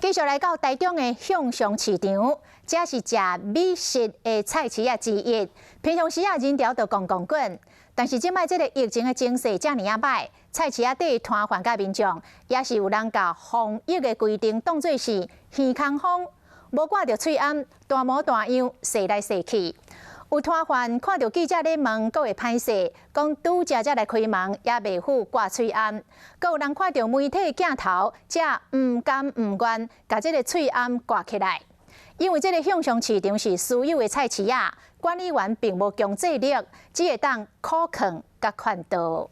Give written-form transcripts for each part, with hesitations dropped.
繼續來到台中的向上市場，這是食美食的菜市仔之一。平常時啊，人潮就滾滾滾，但是這擺這个疫情的情勢遮爾仔歹，菜市仔底攤販佮民眾，也是有人共防疫的規定當做是耳空風，無掛著喙罨，大模大樣踅來踅去。有攤販看著記者咧問，閣會歹勢，講拄才才來開門，猶未赴掛喙罨。閣有人看著媒體鏡頭，才毋甘毋願，共這个喙罨掛起來。因為這个向上市場是私有的菜市仔，管理員並無強制力，只會當苦勸佮勸導。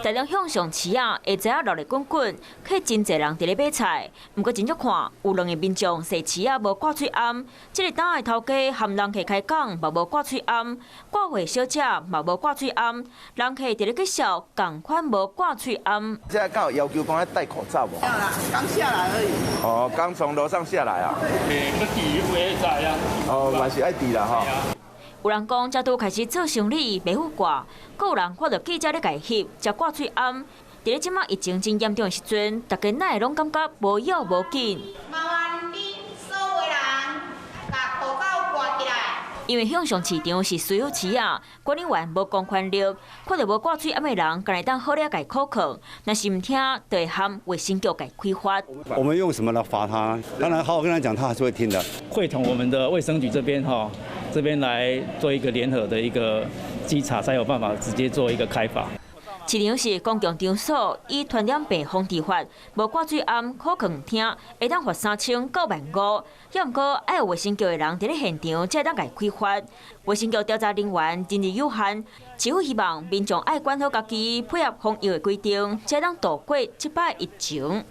台中向上市仔，下晝仔熱熱滾滾，客真濟人佇咧買菜。毋過真足看，有兩个民眾踅市仔無掛喙罨。這个檔的頭家含人客開講，嘛無掛喙罨。掛貨小姐嘛無掛喙罨。人客佇咧介紹，仝款無掛喙罨。這敢有要求講愛戴口罩無？有啦，剛下來而已。哦，剛從樓上下來啊。欸，欲戴會使啊。哦，嘛是愛戴啦吼。有人講，才拄開始做生理，袂赴掛；閣有人看著記者咧共翕，才掛喙罨。佇咧這擺疫情真嚴重的時陣，大家哪會攏感覺無要無緊？麻煩恁所有人，共口罩掛起來。因為向上市場是私有市仔，管理員無公權力，看著無掛喙罨的人，敢會當好咧共苦勸，若是毋聽，就會函衛生局共開罰。我們用什麼來罰他？當然好好跟他講，他還是會聽的。會同我們的衛生局這邊哈，這邊來做一個聯合的一個稽查，才有辦法直接做一個開罰。市場是公共場所，依傳染病防治法，無掛喙罨苦勸毋聽，會當罰3000到15,000。猶毋過愛有衛生局的人佇咧現場，才會當共開罰。衛生局調查人員人力有限，市府希望民眾愛管好家己，配合防疫的規定，才會當渡過這擺疫情。